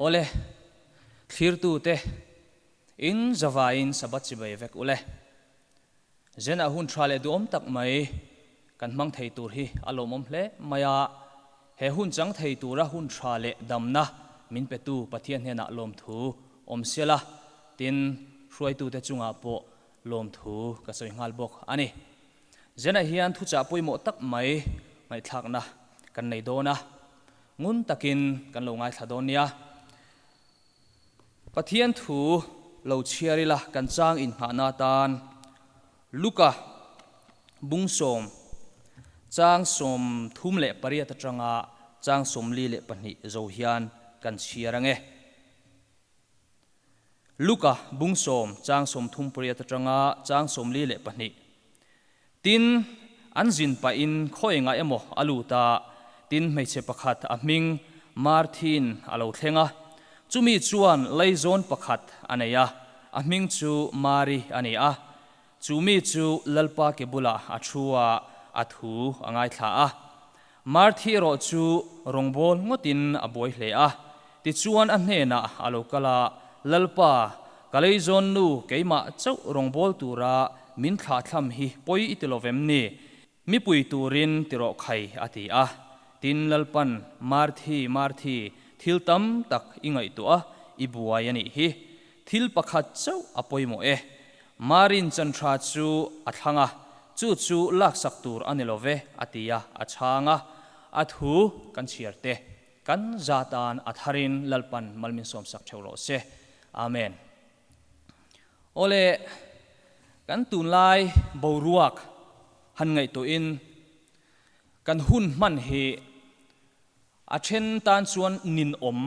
Awle, thlirtute, in zavaiin Sabbath chibai vek ule. Zenah hun tha leh duhawm tak mai kan hmang thei tur hi a lawmawm hle mai a, he hun chang thei tura hun tha leh damna min petu Pathian hnenah lawmthu awm sela, tin, hruaitute chungah pawh lawmthu ka sawi nghal bawk a ni. Zenah hian thuchah pawimawh tak mai ngaihthlakna kan nei dawn a, ngun takin kan lo ngaithla dawn nia. Pathian thu lo chhiar ila kan chang inngahna atan Luka bungsawm chang 38 atanga chang 42 zo hian kan chhiar ange. Luka bungsawm chang 38 atanga chang 42. Tin, an zin pahin khaw engah emaw a lut a, tin hmeichhe pakhat a hming Marthin a lo thleng a, chumi chuan leizawn pakhat a nei a, a hming chu Mari a ni a. Chu mi chu Lalpa ke bulah a thu a, a thu a ngaithla a. Marthi erawh chu rawngbâwl ngawtin a buai hle a. Tichuan a hnênah a lo kal a, Lalpa, ka leizawn nu keimah chauh rawngbâwl tura min thlahthlam hi pawi i ti lo vem ni? Mipui turin ti rawh khai, a ti a. Tin, Lalpan, Marthi, Marthi, thil tam tak i ngaihtuah a, i buai a nih hi. Thil pakhat chauh a pawimawh e. Marin chanṭha chu a thlang a, chu chu laksak tur a ni lo ve, a ti a, a chhang a. A thu kan chhiar te, kan za tan a tharin Lalpan malmin sawmsak theuh rawh se. Amen. Awle, kan tunlai boruak han ngaihtuahin kan hun hman hi a then tan chuan ninawm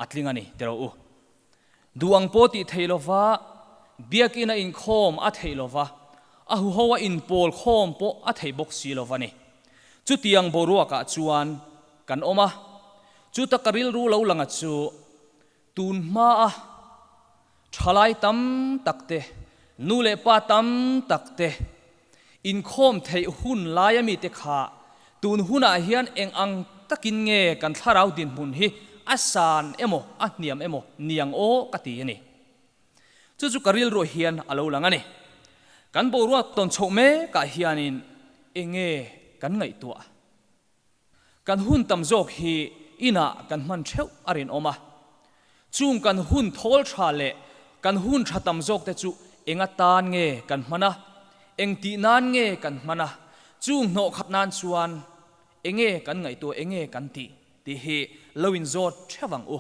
a tling a ni ti rawh u. Duh ang pawh tih theih lova, biakinn a inkhawm a theih lova, a huho a inpawl khawm pawh a theih bawk si lova ni. Chutiang boruakah chuan kan awm a, chuta ka rilru lo langa chu tun hmaa thalai tam tak te, nu leh pa tam tak te inkhawm theih hun laia mite kha tun hunah hian eng ang takin nge kan thlarau dinhmun hi a san emaw a hniam emaw niang aw ka ti a ni. Chu chu ka rilruah hian a lo lang a ni. Kan boruak tawn chhoh mekah hianin eng nge kan ngaihtuah? Kan hun tam zawk hi inah kan hman theuh a rinawm a. Chung kan hun thawl tha leh kan hun tha tam zawk te chu eng atan nge kan hman a, eng tih nan nge kan hman a, chung hnawh khat nan chuan enge kan ngaihtuah enge kan tih tih hi lo inzawt theuh ang u.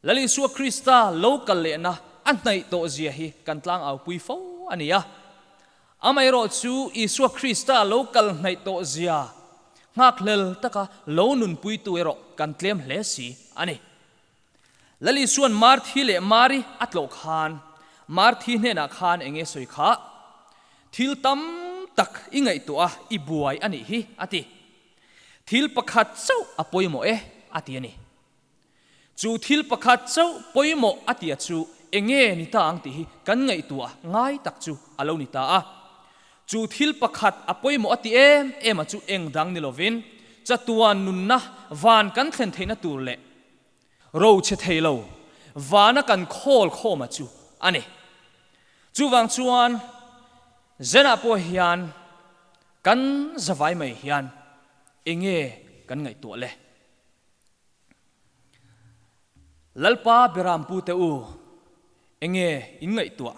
Lal Isua Krista lo kal lehna a hnaih tawh zia hi kan tlangaupui fo a ni a. Amaherawh chu Isua Krista lo kal hnaih tawh zia nghakhlel taka lo nunpuitu erawh kan tlem hle si a ni. Lal Isua'n Marthi leh Mari a tlawh khan Marthi hnenah khan eng nge sawi kha? Thil tam tak i ngaihtuah a, i buai a nih hi, a ti. Thil pakhat chauh a pawimawh e, a ti a ni. Chu thil pakhat chauh pawimawh a tia chu eng nge ni ta ang tih hi kan ngaihtuah ngai tak chu a lo ni ta a. Chu thil pakhat a pawimawh a ti em em a chu eng dang ni lovin chatuan nunna van kan thlen theihna tur leh ro chhe thei lo vana kan khawl khawma chu a ni. Chuvang chuan Zenah pawh hian kan zavai mai hian eng nge kan ngaihtuah le? Lalpa Berampu te u, enge in ngaihtuah?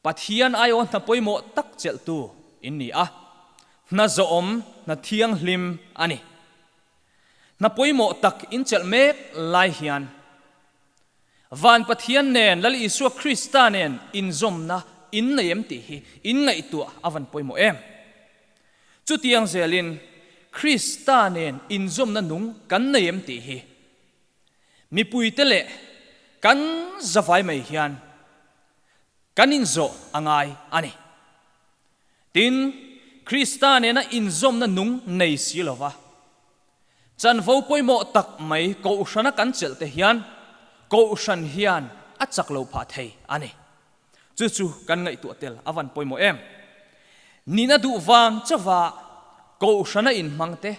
Pathian aiawh hna pawimawh tak chelhtu in ni a, hna zawhawm, hna thianghlim a ni. Hna pawimawh tak in chelh mek lai hian Van Pathian nen, Lal Isua Krista nen inzawmna in nei em tih hi in ngaihtuah a van pawimawh em? Chutiang zelin, Krista nen inzawmna nung kan nei em tih hi mipuite leh kan zavai mai hian kan inzawh a ngai a ni. Tin, Krista nena inzawmna nung nei si lova chanvo pawimawh tak mai Kohhrana kan chelh te hian Kohhran hian a chak lo phah thei a ni. Chu chu kan ngaihtuah tel a van pawimawh em? Nihna duh vang chauva Kohhrana inhmang te,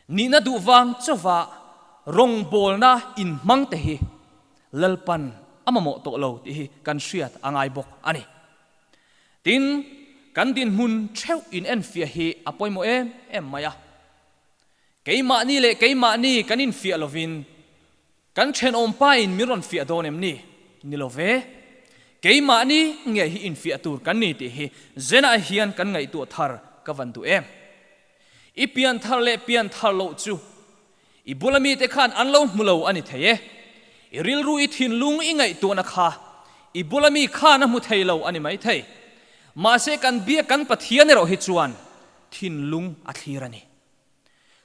nihna duh vang chauva rawngbawlna inhmang te hi Lalpan a mamawh tawh lo tih hi kan hriat a ngai bawk a ni. Tin, kan dinhmun theuh in enfiah hi a pawimawh em em mai a. Keimahni leh keimahni kan infiah lovin Kan thenawmpa in min rawn fiah dawn em ni? Ni lo ve. Keimahni nge hi infiah tur kan ni tih hi Zenah hian kan ngaihtuah thar ka van duh em? I pian thar leh pian thar loh chu i bula mite khan an lo hmu lo a ni thei e. I rilru i thinlung i ngaihtuahna kha i bula mi khan a hmu thei lo a ni mai thei. Mahse kan biak kan Pathian erawh hi chuan thinlung a thlir a ni.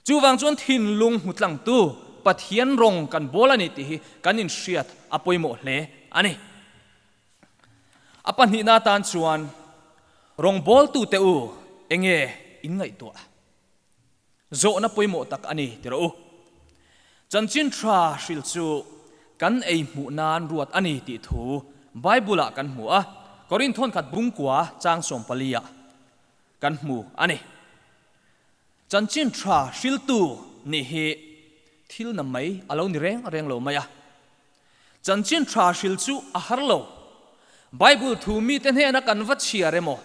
Chuvang chuan thinlung hmu tlangtu Pathian rawng kan bawl a ni tih hi kan inhriat a pawimawh hle a ni. A pahnihna atan chuan rawngbawltute u enge in ngaihtuah? Zawhna pawimawh tak a ni ti rawh u. Chanchin tha hril chu kan ei hmuh nan ruat a ni tih thu Bible-ah kan hmu a, Korinth thawnkhat bungkua chang sawmpali-ah kan hmu a ni. Chanchin tha hriltu nih hi thil na mai a lo ni reng reng lo mai a. Chanchin tha hril chu a har lo. Bible thu mite hnena kan va chhiar emaw,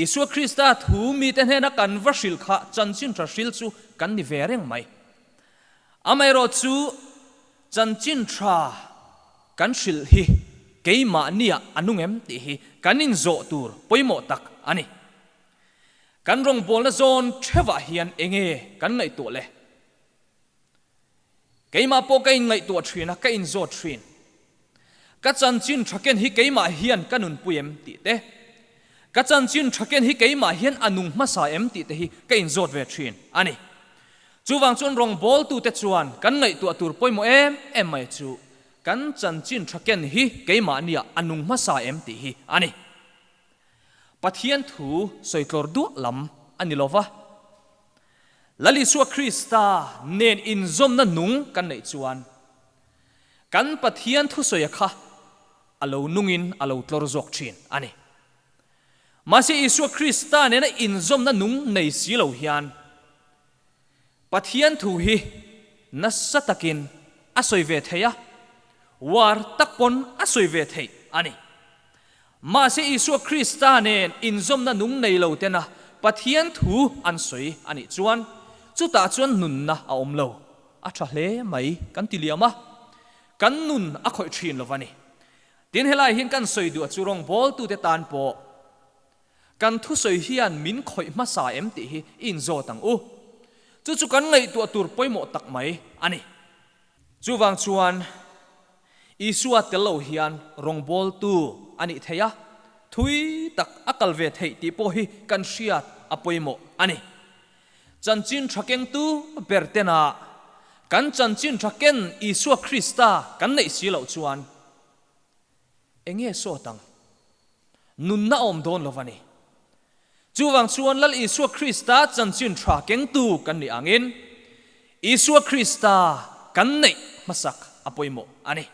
Isua Krista thu mite hnena kan va hril kha chanchin tha hril chu kan ni ve reng mai. Amaherawh chu chanchin tha kan hrilh hi keimahniah a nung em tih hi kan inzawh tur pawimawh tak a ni. Kan rawngbawlna zawn theuhah hian enge kan ngaihtuah le? Keimah pawh ka inngaihtuah thin a, ka inzawt thin. Ka chanchin tha ken hi keimah hian ka nunpui em tih te, ka chanchin tha ken hi keimah hian a nung hmasa em tih te hi ka inzawt ve thin a ni. Chuvang chuan rawngbawltute chuan kan ngaihtuah tur pawimawh em em mai chu kan chanchin tha ken hi keimahniah a nung hmasa em tih hi a ni. Pathian thu sawi tlawr duah lam a ni lova, Lal Isua Krista nen inzawmna nung kan neih chuan kan Pathian thusawia kha a lo nungin a lo tlawr zawk thin a ni. Mahse Isua Krista nena inzawmna nung nei si lo hian Pathian thu hi nasa takin a sawi ve thei a, uar tak pawn a sawi ve theih a ni. Mahse Isua Krista nen inzawmna nung nei lo tena Pathian thu an sawi a nih chuan chutah chuan nunna a awm lo. A tha hle mai kan ti liam a, kan nun a khawih thin lo va ni. Tin helai hian kan sawi duh a chu rawngbawltute tan pawh kan thusawi hian min khawih hmasa em tih hi i inzawt ang u. Chu chu kan ngaihtuah tur pawimawh tak mai a ni. Chuvang chuan Isua tel lo hian rawngbawltu a nih theih a, thui tak a kal ve theih tih pawh hi kan hriat a pawimawh a ni. Chanchin tha kengtu ber tena kan chanchin tha ken Isua Krista kan neih si loh chuan enge sawt ang? Nunna awm dawn lo va ni. Chuvang chuan Lal Isua Krista chanchin tha kengtu kan nih angin Isua Krista kan neih hmasak a pawimawh a ni.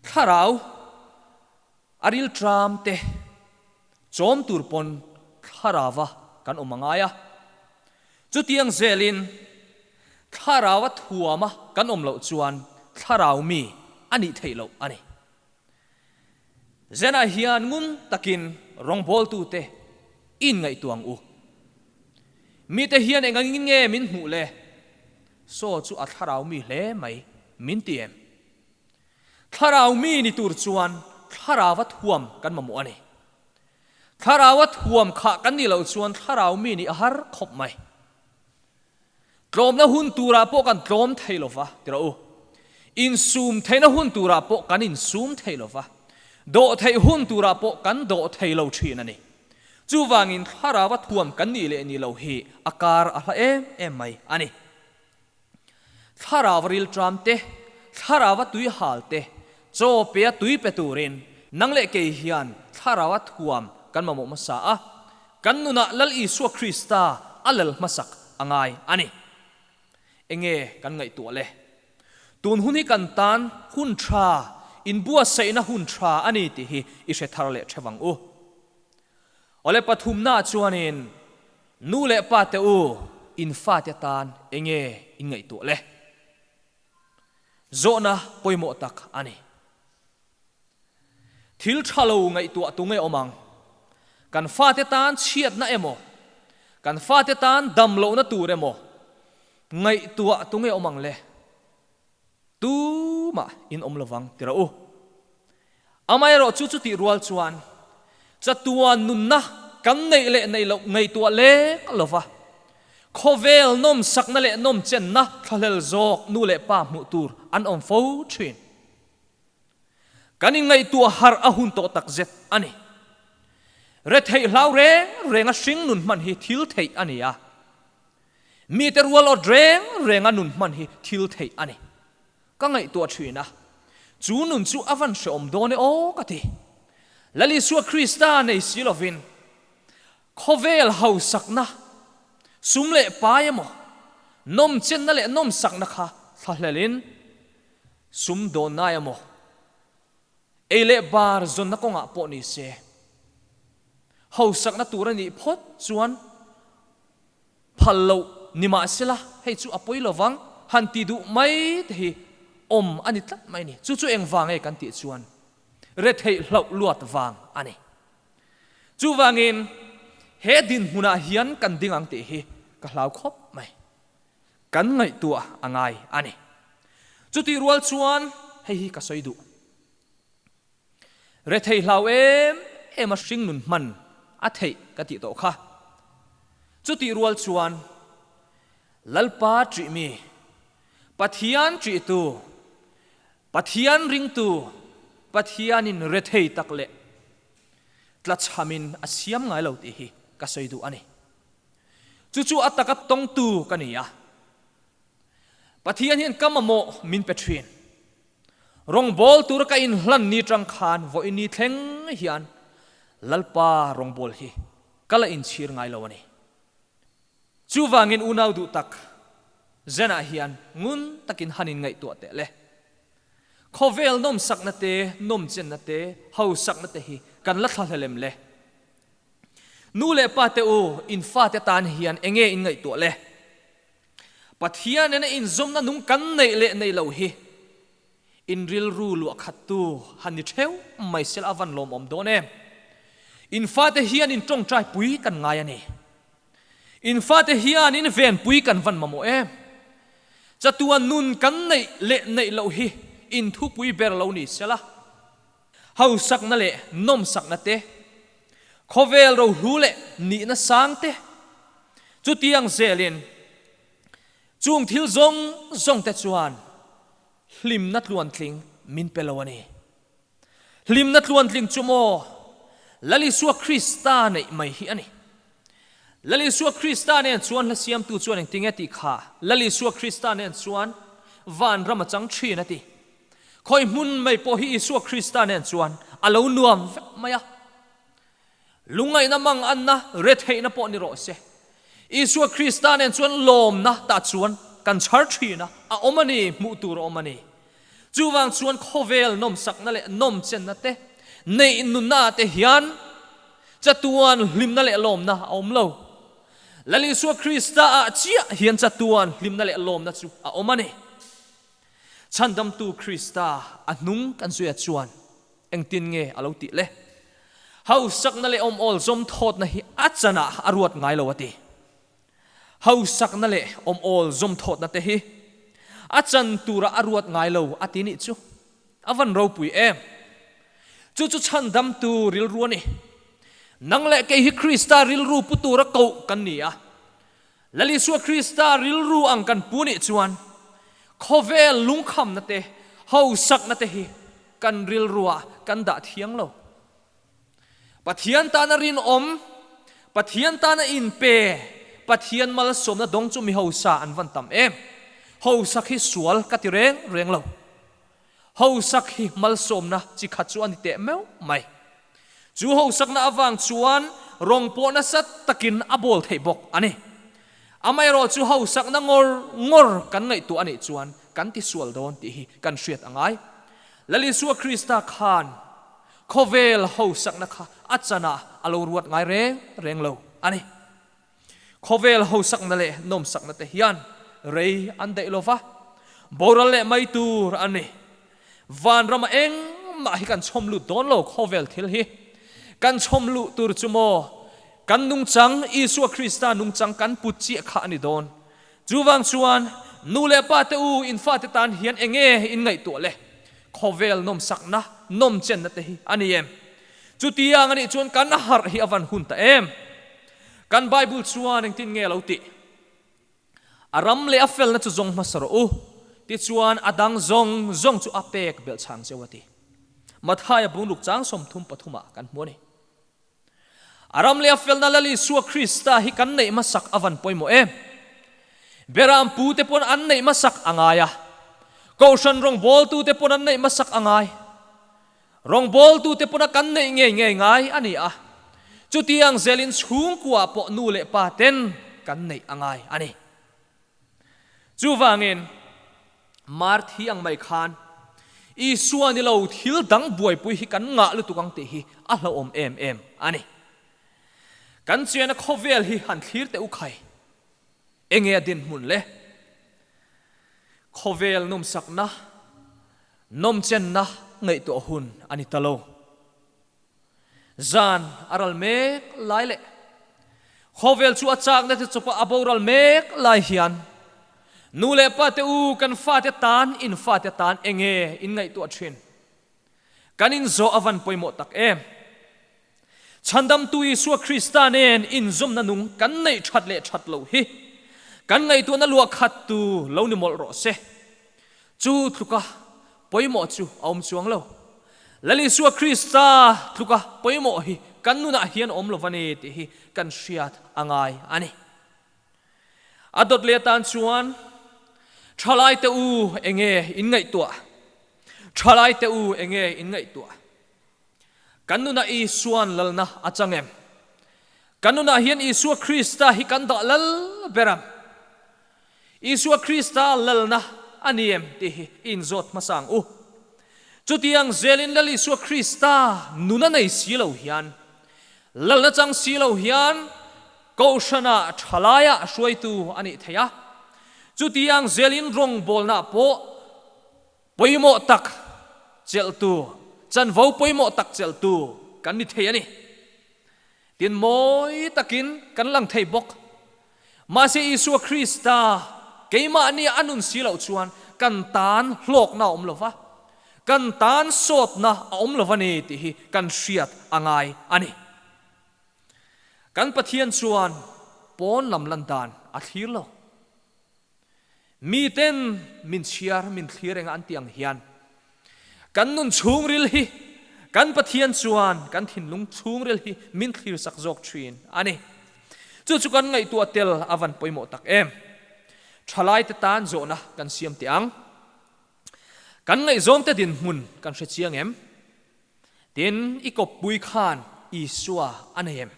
Thlarau a rilṭam te chawm tur pawn thlarauva kan awm a ngai a. Chutiang zelin thlarau a thuama kan awm loh chuan thlarau mi a nih theih loh a ni. Zenah hian ngun takin rawngbawltute i inngaihtuah ang u. Mite hian eng angin nge min hmuh le? Saw chu a thlarau mi hle mai, min ti em? Thlarau mi ni tur chuan thlarauva thuam kan mamawh a ni. Thlarauva thuam khah kan nih loh chuan thlarau mi nih a har khawp mai. Tlawmna hun turah pawh kan tlawm thei lo va, ti rawh u. Insum theihna hun turah pawh kan insum thei lo va, dawh theih hun turah pawh kan dawh thei lo thin a ni. Chuvangin thlarau a thuam kan nih leh nih loh hi a kar a hla em em mai a ni. Thlarau rilṭam te, thlarau a tui hal te, chaw pe a tui pe turin nang leh kei hian thlarau a thuam kan mamawh hmasa a, Kan nunah Lal Isua Krista a lal hmasak a ngai a ni. Enge kan ngaihtuah le? Tun hun hi kan tan hun tha, inbuatsaihna hun tha a ni tih hi i hre thar leh theuh ang u. Awle pathumnaah chuanin nu leh pa te u, in fate tan enge in ngaihtuah le? Zawhna pawimawh tak a ni. Thil tha lo ngaihtuah tu nge awm ang? Kan fate tan chhiatna emaw, kan fate tan dam lohna tur emaw ngaihtuah tu nge awm ang le? Tumah in awm lovang ti rawh u. Amaherawh chu chutih rual chuan chatuan nunna kan neih leh neih loh ngaihtuah lek lova khawvel nawmsakna leh nawmchenna thlahlel zawk nu leh pa hmuh tur an awm fo thin. Kan inngaihtuah harh a hun tawh takzet a ni. Retheih hlau reng renga hring nun hman hi thil theih a ni a. Mite rual awt reng renga nun hman hi thil theih a ni. Ka ngaihtuah thin a, chu nun chu a van hreawm dawn e aw ka ti. Lal Isua Krista nei si lovin khawvel hausakna, sum leh pai emaw, nawmchenna leh nawmsakna kha thlahlelin sum dawnna emaw, ei leh bar zawnna kawngah pawh ni se, hausakna tur a nih phawt chuan Phal loh ni mahsela hei chu a pawi lovang han ti duh mai te hi awm a ni tlat mai ni. Chu chu engvang nge kan tih chuan retheih hlauh luat vang a ni. Chuvangin he dinhmunah hian kan ding ang tih hi ka hlau khawp mai. Kan ngaihtuah a ngai a ni. Chutih rual chuan hei hi ka sawi duh. Rethei hlau em em a hring nun hman a theih ka tih tawh kha. Chutih rual chuan Lalpa ṭih mi, Pathian ṭihtu, Pathian ringtu, Pathianin rethei tak leh tlachhamin a siam ngai lo tih hi ka sawi duh a ni. Chu chu a taka tawngtu ka ni a. Pathian hian ka mamawh min pe ṭhin. Rawngbawl tura ka inhlan ni tang khan vawiini thleng hian Lalpa rawngbawl hi ka la inchhir ngai lo a ni. Chuvangin unau duh tak Zenah hian ngun takin han inngaihtuah teh le. Khawvel nawmsakna te, nawmchenna te, hausakna te hi kan la thlahlel em le? Nu leh pa te u, in fate tan hian enge inngaihtuah le? Pathian nena inzawmna nung kan neih leh neih loh hi in rilru luah khattu han ni theuh mai sela a van lawmawm dawn em? In fate hian in tawngtai pui kan ngai a ni. In fate hian in venpui kan van mamawh em? Chatuan nun kan neih leh neih loh hi in thupui ber lo ni sela, hausakna leh nawmsakna te, khawvel rohlu leh nihna sang te, Chutiang zelin chung thil zawng zawng te chuan hlimna tluantling min pe lo a ni. Hlimna tluantling chu maw Lal Isua Krista neih mai hi a ni. Lal Isua Krista nen chuan hla siamtu chuan engtinge tih kha Lal Isua Krista nen chuan vanram a chang thin a ti. Khawi hmun mai pawh hi Isua Krista nen chuan a lo nuam vek mai a. Lungngaihna mang anna retheihna pawh ni rawh se. Isua Krista nen chuan lawmna tah chuan kan chhar thin a, a awm a ni, hmuh tur a awm a ni. Chuvang chuan khawvel nawmsakna leh nawmchenna te, neih nunna ah te hian chatuan hlimna leh lawmna a awm lo. Lal Isua Krista ah chiah hian chatuan hlimna leh lawmna chu a awm a ni. Chhandamtu Krista a hnung kan zuia chuan Engtin nge a lo tih le? Hausakna leh awm-awl zawm thawtna hi a chanah a ruat ngai lo a ti. Hausakna leh awm-awl zawm thawtna te hi a chan turah a ruat ngai lo a ti nih chu a van ropui em! Chu chu chhandamtu rilru a ni. Nang leh kei hi Krista rilru pu tura koh kan ni a. Lal Isua Krista rilru ang kan pu nih chuan khawvel lungkhamna te, hausakna te hi kan rilruah kan dah thiang lo. Pathian tana rinawm, Pathian tana inpe, Pathian malsawmna dawng chu mi hausa an van tam em. Hausak hi sual ka ti reng reng lo. Hausak hi malsawmna chi khat chu a ni teh meuh mai. Chu hausakna avang chuan rawng pawh nasa takin a bawl theih bawk a ni. Amaherawh chu hausakna ngawr ngawr kan ngaihtuah a nih chuan kan tisual dawn tih hi kan hriat a ngai. Lal Isua Krista khan khawvel hausakna kha a chanah a lo ruat ngai reng reng lo a ni. Khawvel hausakna leh nawmsakna te hian rei an daih lo va. Boral leh mai tur a ni. Vanrama engmah hi kan chhawm lut dawn lo khawvel thil hi. Kan chhawm luh tur chu maw kan nungchang Isua Krista nungchang kan put chiah kha a ni dawn. Chuvang chuan nu leh pa te u in fate tan hian enge in ngaihtuah le? Khawvel nawmsakna, nawmchenna te hi a ni em? Chutiang a nih chuan kan harh hi a van hun ta em? Kan Bible chuan engtin nge a lo tih? A ram leh a felna chu zawng hmasa rawh u, tichuan a dang zawng zawng chu a pek belh chhang cheu a ti. Mathaia bungruk chang 33 ah kan hmu a ni. A ram leh a felna Lal Isua Krista hi kan neih hmasak a van pawimawh em? Beram pute pawn an neih hmasak a ngai a, Kohhran rawngbawltute pawn an neih hmasak a ngai. Rawngbawltute pawna kan neih ngei ngei ngai a ni a, chutiang zelin chhungkua pawh nu leh pa ten kan neih a ngai a ni. Chuvangin, Marthi ang mai khan Isua ni lo thil dang buaipui hi kan ngah lutuk ang tih hi a hlauhawm em em a ni. Kan chiana khawvel hi han thlir teh u khai. Enge a dinhmun le? Khawvel nawmsakna, nawmchenna ngaihtuah hun a ni ta lo. Zan a ral mek lai leh khawvel chu a chakna te chawpa a boral mek lai hian nu leh pa te u kan fate tan in fate tan enge in ngaihtuah thin? Kan inzawh a van pawimawh tak em? Chhandamtu Isua Krista nen inzawmna nung kan neih that leh that loh hi kan ngaihtuahna luah khattu lo ni mawlh rawh se. Chu tluka pawimawh chu a awm chuang lo. Lal Isua Krista tluka pawimawh hi kan nunah hian awm lo va ni tih hi kan hriat a ngai a ni. A dawt leh atan chuan Thalaite u enge in ngaihtuah? Thalaite u enge in ngaihtuah? Kan nunah Isua'n lalna a chang em? Kan nunah hian Isua Krista hi kan dah lal ber ang. Isua Krista lalna a ni em tih hi i inzawt hmasa ang u. Chutiang zelin Lal Isua Krista nun a nei si lo hian, lalna chang si lo hian Kohhranah thalaiah hruaitu a nih theih a. Chutiang zelin rawngbawlna pawh Pawimawh tak chelhtu, chanvo pawimawh tak chelhtu kan ni thei a ni. Tin, mawi takin kan lang thei bawk. Mahse Isua Krista keimahni a nun si loh chuan kan tan hlawkna a awm lo va, kan tan sawtna a awm lo va ni tih hi kan hriat a ngai a ni. Kan Pathian chuan pawn lam lan dan a thlir lo. Miten min chhiar, min thlir enga an tih ang hian kan nun chhungril hi kan Pathian chuan kan thinlung chhungril hi min thlir sak zawk thin a ni. Chu chu kan ngaihtuah tel a van pawimawh tak em. Thalaite tan zawhna kan siam teh ang. Kan ngaihzawngte dinhmun kan hre chiang em? Tin, i kawppui khan Isua a nei em?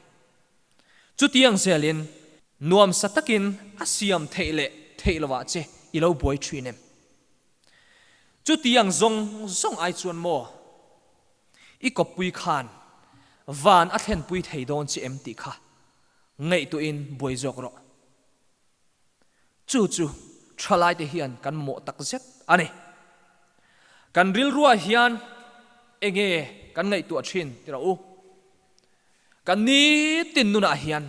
Chutiang zelin nuamsa takin a siam theih leh theih lovah che i lo buai thin em? Chutiang zawng zawng ai chuan maw i kawppui khan van a thlenpui thei dawn che em tih kha ngaihtuahin buai zawk rawh. Chu chu thalaite hian kan mawh tak zet a ni. Kan rilruah hian enge kan ngaihtuah thin ti rawh u. Kan nitin nunah hian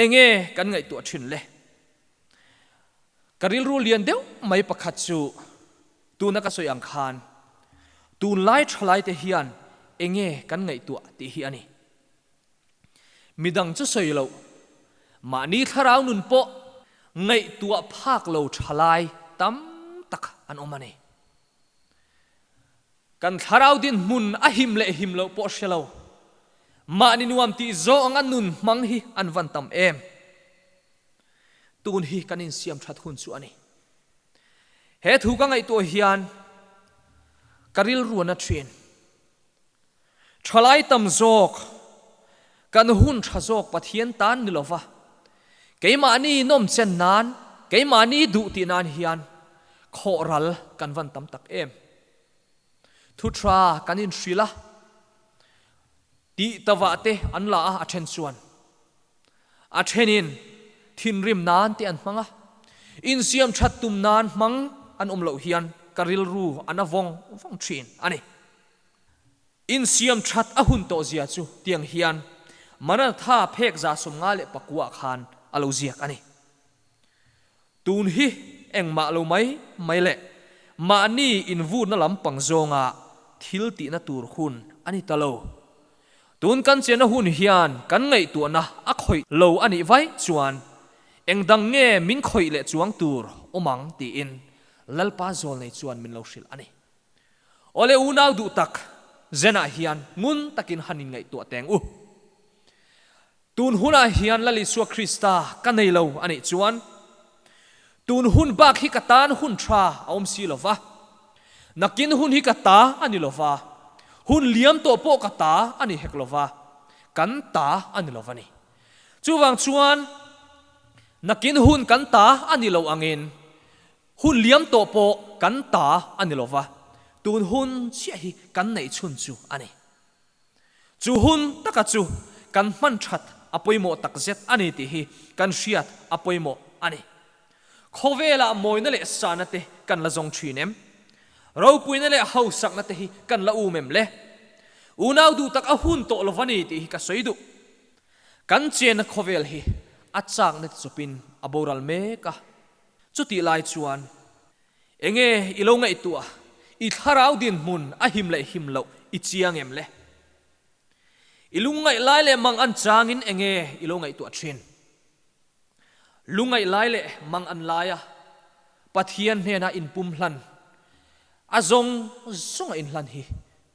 enge kan ngaihtuah thin le? Ka rilru lian deuh mai pakhat chu tuna ka sawi ang khan tunlai thalaite hian enge kan ngaihtuah tih hi a ni. Midang chu sawi loh, mahni thlarau nun pawh ngaihtuah phak lo thalai tam tak an awm a ni. Kan thlarau dinhmun a him leh him loh pawh hre lo, mahni nuam tih zawng a nun hmang hi an van tam em? Tun hi kan insiam that hun chu a ni. He thu ka ngaihtuah hian ka rilru a na thin. Thalai tam zawk, kan hun tha zawk Pathian tan ni lova, keimahni nawmchen nan, keimahni duh tih nan hian khawhral kan van tam tak em. Thu tha kan inhrilh a, tih tavah te an la a, a then chuan a thenin thinrim nan te an hmang a, insiam that tum nan hmang. an awm loh hian ka rilru a na vawng vawng thin a ni. Insiam that a hun tawh zia chu tiang hian Maranatha phek 54 ah khan a lo ziak a ni. Tun hi engmah lo mai mai leh mahni invutna lampang zawnga thil tihna tur hun a ni ta lo. Tun kan chenna hun hian kan ngaihtuahna a khawih lo a nih vaih chuan engdang nge min khawih leh chuang tur awm ang tiin Lalpa Zawlnei chuan min lo hrilh a ni. Awle unau duh tak, Zenah hian ngun takin han inngaihtuah teng u. Tun hunah hian Lal Isua Krista ka nei lo a nih chuan, tun hun bak hi ka tan hun tha a awm si lo va, nakin hun hi ka ta a ni lo va, hun liam tawh pawh ka ta a ni hek lo va, kan ta a ni lo va ni. Chuvang chuan, nakin hun kan ta a ni lo angin, hun liam tawh pawh kan ta a ni lo va, tun hun chiah hi kan neih chhun chu a ni. Chu hun taka chu kan hman that a pawimawh takzet a ni tih hi kan hriat a pawimawh a ni. Khawvelah mawina leh sahna te kan la zawng thin em? Ropuina leh hausakna te hi kan la um em le? Unau duh tak a hun tawh lo va ni tih hi ka sawi duh. Kan chenna khawvel hi a chakna ti chawpin a boral mek a, chutih lai chuan Enge i lo ngaihtuah? I thlarau dinhmun a him leh him loh i chiang em le? I lungngaih lai leh mang an changin enge i lo ngaihtuah thin? Lungngaih lai leh mang an laia Pathian hnena inpum hlan, a zawng zawnga inhlan hi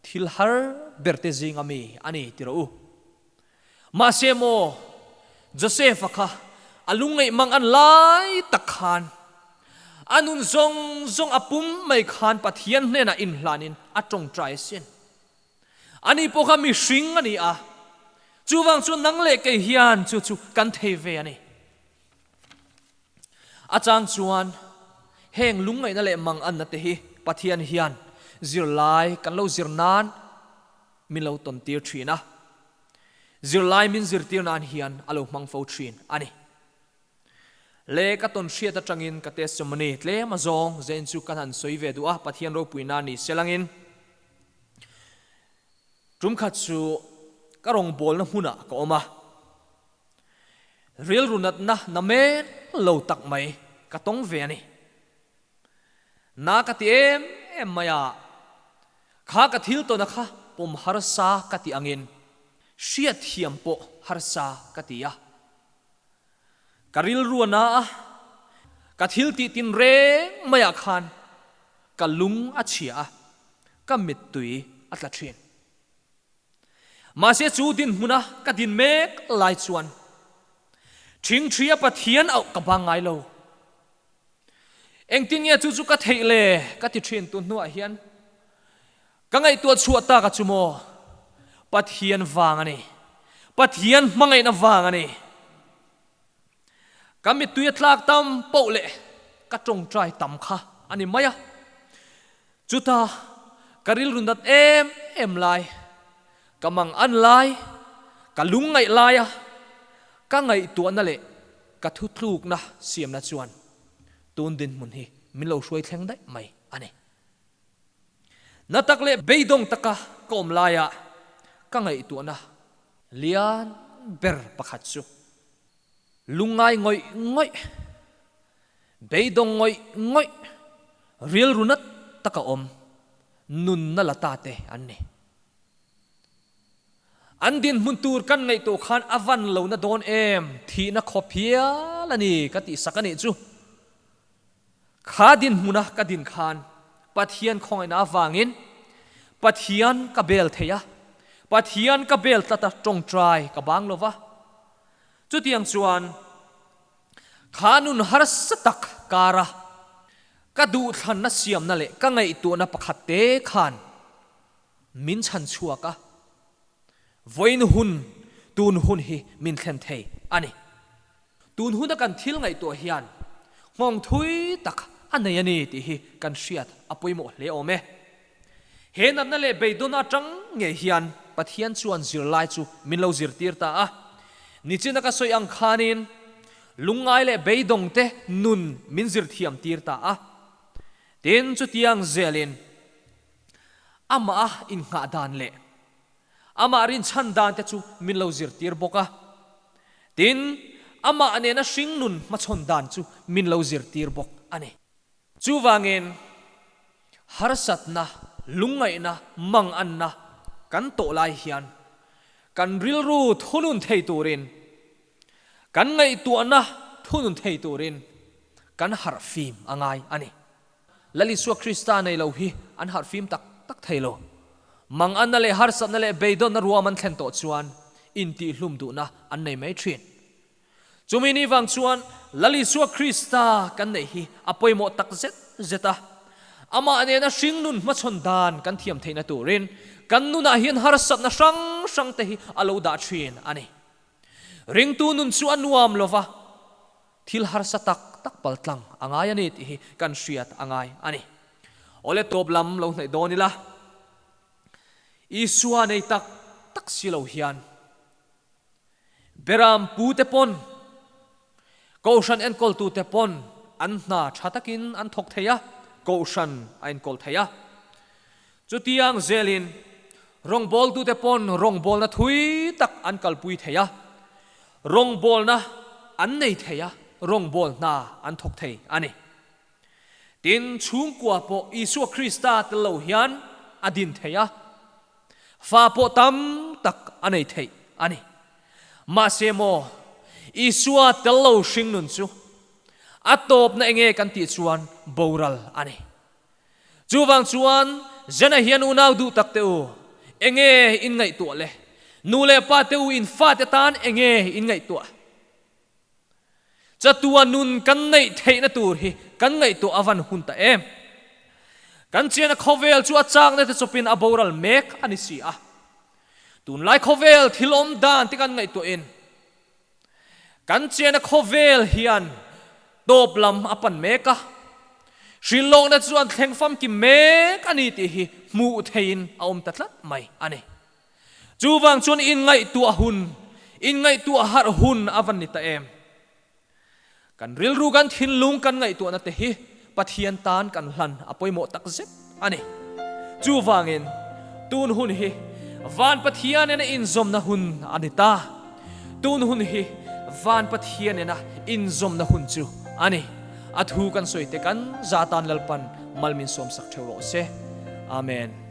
thil har berte zinga mi a ni ti rawh u. Mahse maw, Joseph-a kha a lungngaih mang an lai tak khan a nun zawng zawng a pum mai khan Pathian hnenah inhlanin a tawngtai asin. Ani pawh kha mihring a ni a, chuvang chuan nang leh kei hian chu chu kan thei ve a ni. A chang chuan heng lungngaihna leh mang anna te hi Pathian hian zirlai kan lo zir nan min lo tawn tir thin a, zirlai min zirtir nan hian a lo hmang fo thin a ni. Le ka tawn hriat atangin ka testimony tlem a zawng zen chu kan han sawi ve duh a, Pathian ropuina ni selangin tum khat chu ka rawngbawlna hmunah ka awm a, rilru natna namen lo tak mai ka tawng ve a ni. Na ka ti em em mai a, kha ka thil tawna kha pawm harsa ka ti angin hriatthiam pawh harsa ka ti a. Ka rilru a na a, ka thil tih tin reng maiah khan ka lung a chhia a, ka mittui a tla thin. Mahse chu dinhmuna ka din mek lai chuan Thingthria Pathian auh ka bang ngai lo. Engtin nge chu chu ka theih le ka ti thin tun hnuah hian ka ngaihtuah chhuah tak a chu maw? Pathian vang a ni. Pathian hmangaihna vang a ni. Ka mittui a tlak tam poh leh ka tawngtai tam kha a ni mai a. Chuta ka rilru nat em em lai, ka mang an lai, ka lungngaih laia ka ngaihtuahna leh Ka thutlukna siamna chuan tun dinhmun hi min lo hruai thleng daih mai a ni. Na tak leh beidawng taka ka awm laia ka ngaihtuahna lian ber pakhat chu lungngai ngawih ngawih, beidawng ngawih ngawih, rilru nat taka awm nunna la ta te an ni. An dinhmun tur kan ngaihtuah khan a van lo na dawn em? Thihna khawp hial a ni ka tih sak a nih chu. Kha dinhmuna ka din khan Pathian khawngaihna avangin Pathian ka bel thei a, Pathian ka bel tlat a, tawngtai ka bang lo va. Chutiang chuan kha nun harsa tak kara ka duhthlanna siamna leh ka ngaihtuahna pakhat te khan Min chhan chhuak a, vawiin hun, tun hun hi min thlen thei a ni. Tun huna kan thil ngaihtuah hian nghawng thui tak a nei a ni tih hi kan hriat a pawimawh hle awm e. He natna leh beidawn atang ngei hian Pathian chuan zirlai chu min lo zirtir ta a. Nichina ka sawi ang khanin lungngai leh beidawngte nun min zirthiam tir ta a. Tin, chutiang zelin amah a innghah dan leh amah rinchhan dan te chu min lo zirtir bawk a. Tin, amah nena hringnun hmachhawn dan chu min lo zirtir bawk a ni. Chuvangin, harsatna, lungngaihna, manganna kan tawh lai hian kan rilru thunun thei turin, kan ngaihtuahna thunun thei turin kan harhfim a ngai a ni. Lal Isua Krista nei lo hi an harhfim tak tak thei lo. Manganna leh harsatna leh beidawnna ruam an thlen tawh chuan intihhlum duhna an nei mai thin. Chumi ni vang chuan Lal Isua Krista kan neih hi a pawimawh tak zet zet a. Amah nena hringnun hmachhawn dan kan thiam theihna turin kan nunah hian harsatna hrang hrang te hi a lo dah thin a ni. Ringtu nun chu a nuam lo va, thil harsa tak tak paltlang a ngai a ni tih hi kan hriat a ngai a ni. Awle tawp lam lo hnaih dawn ila, Isua nei tak tak si lo hian Beram pute pawn, Kohhran enkawltute pawn an hna tha takin an thawk thei a, Kohhran a enkawl thei a. Chutiang zelin rawngbawltute pawn rawngbawlna thui tak an kalpui thei a, rawngbawlna an nei thei a, rawngbawlna an thawk thei a ni. Tin, chhungkua pawh Isua Krista tel lo hian a din thei a. Fa pawh tam tak a nei theih a ni. Mahse maw, Isua tel lo hringnun chu a tawpna enge kan tih chuan boral a ni. Chuvang chuan Zena hian unau duh tak teh u, enge in ngaihtuah le? Nu leh pa te u in fate tan enge in ngaihtuah? Chatua nun kan neih theihna tur hi kan ngaihtuah a van hun ta em? Kan chiana khawvel chu a chakna te chawpin a boral mek a ni si a. Tunlai khawvel thil awm dan te kan ngaihtuahin kan chiana khawvel hian tawp lam a pan mek a, hrilhlawkna chu an thleng famkim mek a ni tih hi hmuh theihin a awm ta tlat mai a ni. Chuvang chuan inngaihtuah hun, inngaihtuah harh hun a van ni ta em? Kan rilru kan thinlung kan ngaihtuahna te hi Pathian tan kan hlan a pawimawh tak zet a ni. Chuvangin tun hun hi Van Pathian nena inzawmna hun a ni ta. Tun hun hi Van Pathian nena inzawmna hun chu a ni. A thu kan sawi te kan za tan Lalpan mal min sawmsak theuh rawh se. Amen.